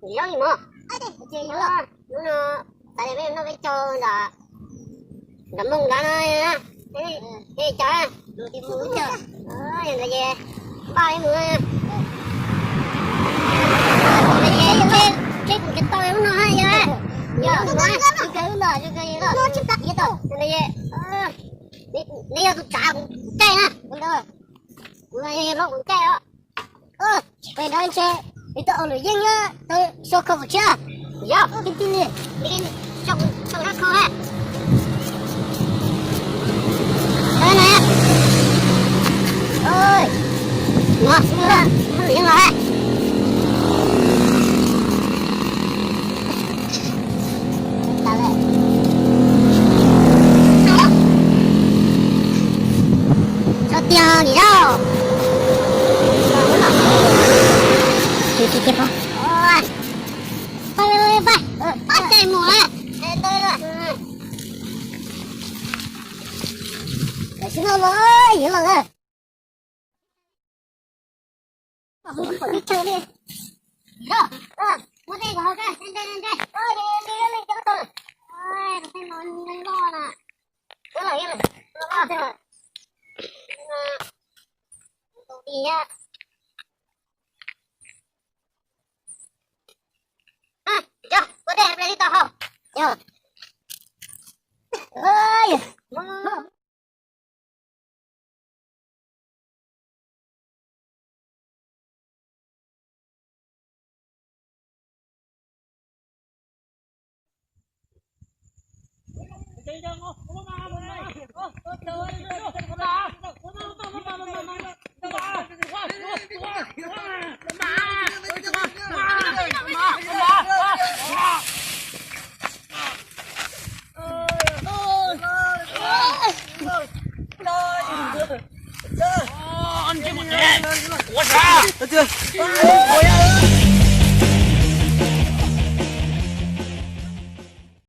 Yob ib mov. Hnub no xav tias peb noj peb caug ntawm, ntawm Moos ntawd no, peb caug, yog ntawd ces npaj mus, ces kuv tsis tau lub no yog, yog, neb yog tus tsav kuv caij na, kuv los kuv caij os. Peb nrog ntshe nws tau ua luam yeej na, tau so kho kuv tshiab. Yog, tib tib li, so kho ha. Ua luam yeej los ha. Txhob tiag li lauj. Pab caij mus. Tam sim no los yuav los. Muab tej kom ho kaj, nte nte nte.